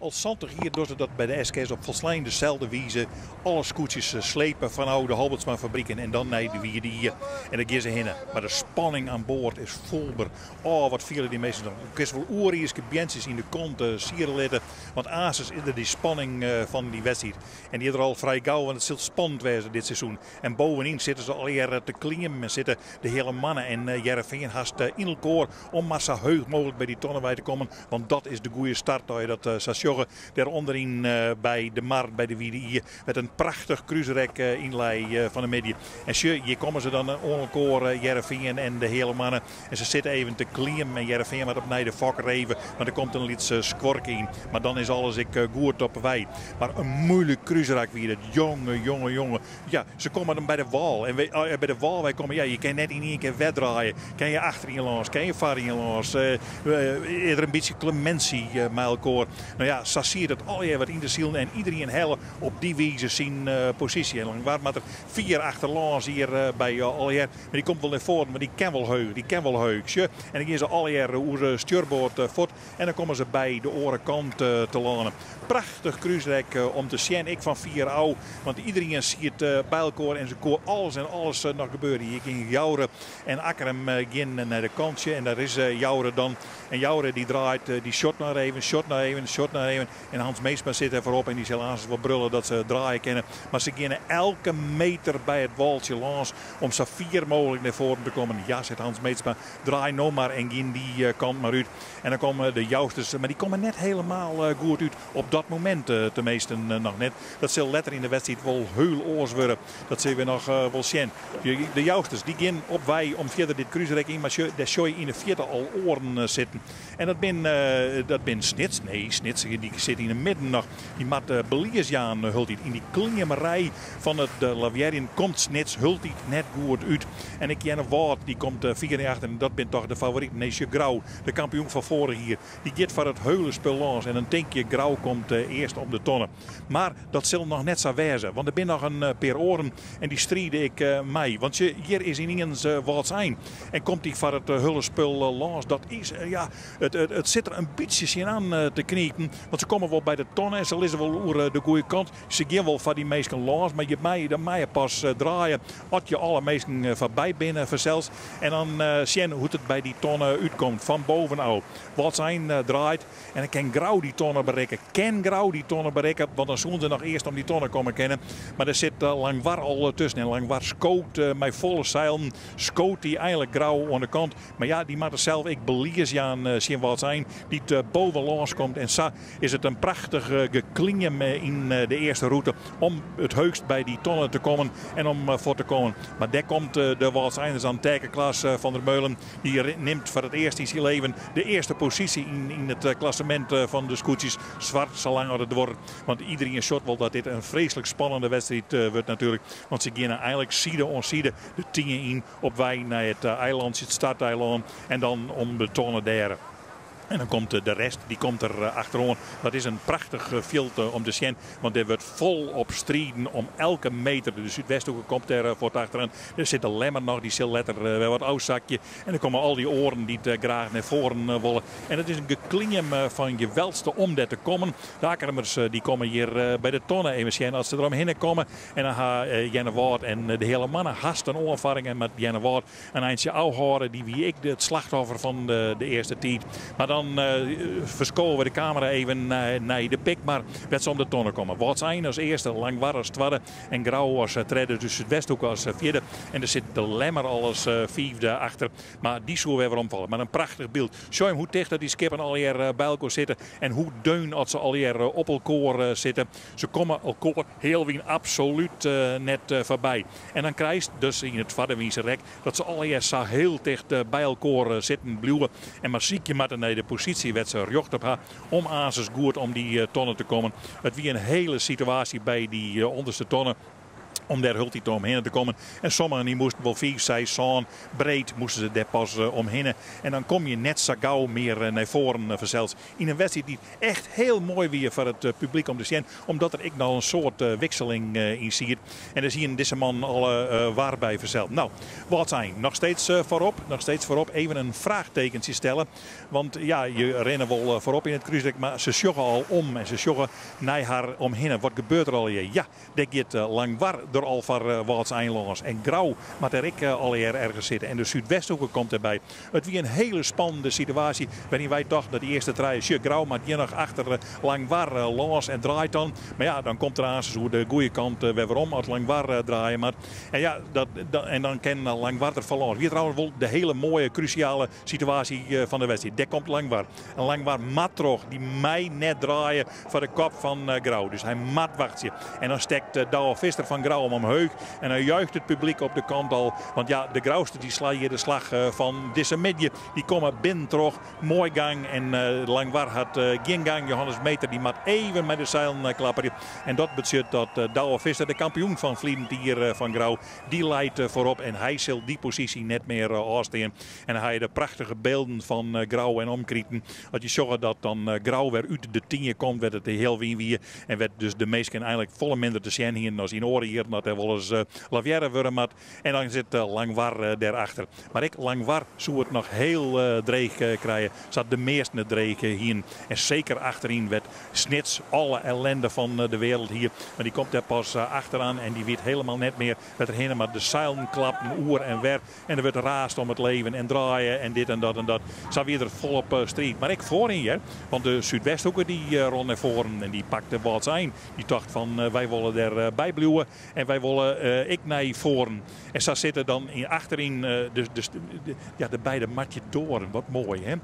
Al 70 jier dogge se dat by de SKS op folslein deselde wize. Alle skûtsjes slepe fanôf de Halbertsma-fabriken en dan nei de Wide Ie. En dêr gean se hinne. Mar de spanning oan board is fielber. Oh, wat fiele dy minsken dan. Do kinst wol oerierske beantsjes yn de kont siere litte. Want aansens is der dy spanning fan dy wedstriid. En dy is der al frij gau, want it sil spannend wêze dit seizoen. En bovenyn sitte se allegear te klimmen en sitte de hiele Manne en Hearrenfean hast yn elkoar om mar sa heech mooglik by dy tonne wei te kommen. Want dat is de goede start as je dat sa sjogge. Dêr ûnderyn by de mar, by de Wide Ie, wêr't in prachtich krúsrek yn lei fan 'e middei. En sjoch, hjir komme se dan oan elkoar, Hearrenfean en de Heale Manne. En se sitte even te klimmen en Hearrenfean moat opnij de fok reve, want der komt in lyts skuorke yn. Mar dan is alles ek goed op 'e wei. Mar in muoilik krúsrak wie dat. Jonge, jonge, jonge. Ja, se komme dan by de wâl. En we, by de wâl wei komme, ja, je kinne net yn ien kear wer draaie. Kin je achteryn lâns, kin je foaryn lâns. Is der in bytsje klemensy mei elkoar? No ja, sa siet it allegear wat yn te silen en iderien helle op dy wize syn posysje. En Langwar moat der fier achterlâns hjir by allegear. Mar dy komt wol nei foaren, want dy ken wol heech, dy ken wol heech. Sjoch, en dan gean se allegear oer stjurboard fuort en dan komme se by de oare kant te lânen. Prachtich krúsrek om te sjen, ek fan fier ôf. Want iderien siet by elkoar en se koe alles en alles noch gebeure. Hjir gyng Joure en Akkrum gjin nei de kantsje en daar is Joure dan. En Joure dy draait, dy sjot noch even, sjot noch even, sjot noch even. En Hans Meetsma sit dêr foarop en dy sil aansens wol brulle dat se draaie kinne. Mar se geane elke meter by it wâltsje lâns om sa fier mooglik nei foaren te kommen. Ja, seit Hans Meetsma, draai no mar en gean dy kant mar út. En dan komme de Jousters, mar dy komme net helemaal goed út op dat momint, teminsten noch net. Dat sil letter yn de wedstriid wol hiel oars wurde. Dat sille we noch wol sjen. De Jousters dy gean op wei om fierder dit krúsrek yn, mar sjoch, dêr sjoch je yn de fierte al oaren sitten. En dat bin Snits. Nee, Snits dy sit yn de midden noch. Dy moat belies jaan hieltyd. Yn dy klimmerij fan it lavearjen komt Snits hieltyd net goed út. En ek Earnewâld dy komt fier nei achteren. Dat bin toch de favoriten. Nee, sjoch Grou, de kampioen fan foarich jier, dy giet foar it heule spul lâns. En dan tink je, Grou komt earst om de tonne. Mar dat sil noch net sa wêze, want der binne noch in pear oaren en dy stride ek mei. Want sjoch, hjir is yniens Wâldsein en komt dy foar it heule spul lâns. Dat is, ja, it sit der in bytsje tsjinoan te knipen. Want se komme wol by de tonne en se lizze wol oer de goede kant. Se gean wol foar dy minsken lâns, mar dan meie je pas draaie as je alle minsken foarby binne fansels. En dan sjen hoe't it by dy tonne útkomt, fan bovenôf. Wâldsein draait en dan kin Grou dy tonne berikke. Kin Grou dy tonne berikke, want dan soene se noch earst om dy tonne komme kinne. Mar der sit Langwar al tusken en Langwar skoot mei folle seilen. Skoot dy einlik Grou oan de kant. Mar ja, dy moatte sels ek belies jaan tsjin Wâldsein, dy't bovenlâns komt. En sa is it in prachtich gekliem yn de earste rûte om it heechst by dy tonne te kommen en om fuort te kommen. Mar dêr komt de Wâldseiners dan. Taeke Klaas van der Meulen, dy nimt foar it earst yn syn leven de earste posysje yn it klassemint fan de skûtsjes. Swart sa lang as it duorret. Want iderien sjocht wol dat dit in freeslik spannende wedstriid wurdt natuerlik. Want se geane einlik side oan side de tynje yn op wei nei it eilantsje, it starteilân. En dan om de tonne dêr. En dan komt de rest, dy komt der achteroan. Dat is in prachtich fjild om te sjen, want dêr wurdt fol op striden om elke meter. De Súdwesthoeke komt dêr fuort achteroan. Der sit de Lemmer noch, dy sil letter wer wat ôfsakje. En dan komme al dy oaren dy't graach nei foaren wolle. En it is in gekliem fan je welste om dêr te kommen. De Akkermers dy komme hjir by de tonne. Even sjen as se der omhinne komme. En dan ha Earnewâld en de Heale Manne hast in oanfarring. En moat Earnewâld in eintsje ôfhâlde. Dy wie ek it slachtoffer fan de earste tiid. Mar dan ferskowe we de kamera even nei de Pikmar, wêr't se om de tonne komme. Wâldsein as earste, Langwar as twadde en Grou as tredde. Dus Súdwesthoeke as fjirde. En der sit de Lemmer al as fiifde achter. Mar dy soe wer weromfalle. Mar in prachtich byld. Sjoch hoe ticht dat dy skippen allegear by elkoar sitte en hoe deun at se allegear op elkoar sitte. Se komme elkoar healwyn absolút net foarby. En dan krijst dus yn it twadde wynse rek dat se allegear sa hiel ticht by elkoar sitten bliuwe en mar sykje moatte nei de posysje wêr't se rjocht op ha om aansens goed om dy tonne te kommen. It wie in hiele situaasje by dy ûnderste tonne. Om dêr hieltyd omhinne te kommen. En sommigen dy moasten wol fiif, seis, sân breed moasten se dêr pas omhinne. En dan kom je net sa gau mear nei foaren fansels. Yn in wedstriid dy't echt hiel moai wie foar it publyk om te sjen. Omdat der ek noch in soad wikseling yn siet. En dêr sienen dizze mannen alle war by fansels. No, Wâldsein noch steeds foarop. Noch steeds foarop. Even in fraachtekentsje stelle. Want ja, je rinne wol foarop yn it krúsrek, mar se sjogge al om en se sjogge nei har omhinne. Wat gebeurt der allegear? Ja, dêr giet Langwar der al foar Wâldsein lâns. En Grou moat dêr ek allegear ergens sitte. En de Súdwesthoeke komt derby. It wie in hiele spannende situaasje wêryn wy tochten dat dy earste trije, sjoch, Grou moat hjir noch achter Langwar lâns en draait dan. Mar ja, dan komt er aansens oer de goede kant wer werom as Langwar draaie moat. En ja, dat, en dan kin Langwar der foar lâns. Wie trouwens wol de hiele moaie, krúsjale situaasje fan de wedstriid. Dêr komt Langwar. En Langwar moat troch. Dy mei net draaie foar de kop fan Grou. Dus hy moat wachtsje. En dan stekt Douwe Visser fan Grou him omheech. En dan juicht it publyk op de kant al. Want ja, de Grouster dy sla hjir de slach fan dizze middei. Dy komme binnen troch. Moai gang. En Langwar hat gjin gang. Johannes Meeter dy moat even mei de seilen klapperje. En dat betsjut dat Douwe Visser, de kampioen fan ferline jier fan Grou, dy leit foarop. En hy sil dy posysje net mear ôfstean. En dan ha je de prachtige bylden fan Grou en omkriten. As je sjogge dat dan Grou wer út de tynje komt, wêr't it hiel wyn wie. En wêr't dus de minsken eigenlik folle minder te sjen hienen as yn oare jierren dat der wolris lavearre wurde moat. En dan sit Langwar dêrachter. Mar ek Langwar soe it noch hiel dreech krije, sa't de measten it dreech hienen. En seker achteryn wêr't Snits alle ellende fan de wereld hie. Mar dy komt dêr pas achteroan en dy wit hielendal net mear wêr't er hinne moat. De seilen klappen oer en wer en der wurdt raasd om it leven en draaie en dit en dat en dat. Sa wie der folop striid. Mar ek foaryn hear, want de Súdwesthoeke dy rûn nei foaren en dy pakte Wâldsein. Dy tocht fan wy wolle der by bliuwe en wy wolle ek nei foaren. En sa sitte dan yn achteryn de beide matjedoaren. Wat moai hè.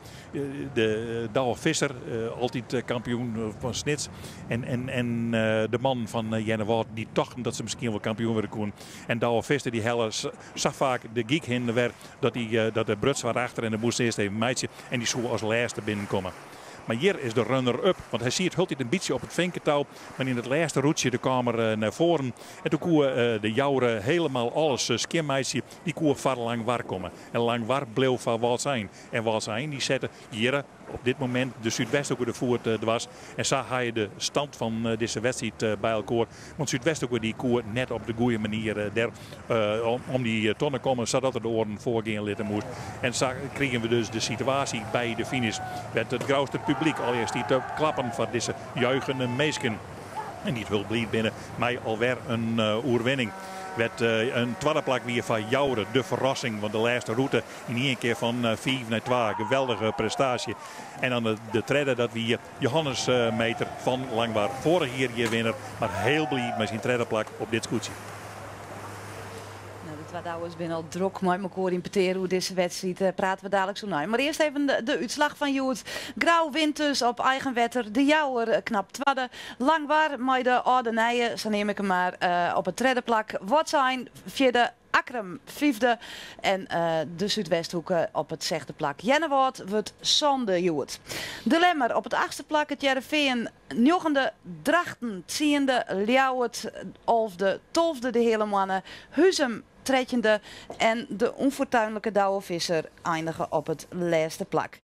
De Douwe Visser, altyd kampioen fan Snits. En de mannen fan Earnewâld dy tochten dat se miskien wol kampioen wurde koenen. En Douwe Visser dy helle sa faak de gyk hinne wer dat er bruts waard achter en der moast earst even meitsje. En dy soe as lêste binnenkomme. Mar hjir is de runner-up, want hy siet hieltyd in bytsje op it finketou. Mar yn it lêste rûtsje de kaam er nei foaren. En doe koe de Joure hielendal alles skjinmeitsje. Dy koe foar Langwar komme. En Langwar bleau foar Wâldsein. En Wâldsein dy sette hjir op dit momint de Súdwesthoeke de foet dwars. En sa ha je de stand fan dizze wedstriid by elkoar. Want Súdwesthoeke dy koe net op de goede manier dêr om dy tonne komme, sadat er de oaren foargean litte moast. En sa krigen we dus de situaasje by de finish, wêr't it Grouster publyk allegear stiet te klappen foar dizze juichende minsken. En dy't hiel bliid binne mei alwer in oerwinning. Wêr't in twadde plak wie foar Joure, de ferrassing, want de lêste rûte yn ien kear fan 5 nei 2. Geweldige prestaasje. En dan de tredde, dat wie Johannes Meeter fan Langwar. Foarich jier hjir winner, mar hiel bliid mei syn tredde plak op dit skûtsje. De twa Douwes binne al drok mei mekoar yn petear oer dizze wedstriid. Prate we daliks oer nei. Mar earst even de útslach fan hjoed. Grou wint dus op eigen wetter. De Jouwer knap twadde. Langwar mei de âlde nije, sa neam ik him mar, op it tredde plak. Wâldsein fjirde. Akkrum fyfde en de Súdwesthoeke op it sechde plak. Earnewâld wurdt sânde hjoed. De Lemmer op it achtste plak, it Hearrenfean njoggende, Drachten tsiende, Ljouwert alfde, tolfde de Heale Moanne, Huzum trettjinde en de ûnfortuinlike Douwe Visser einige op it lêste plak.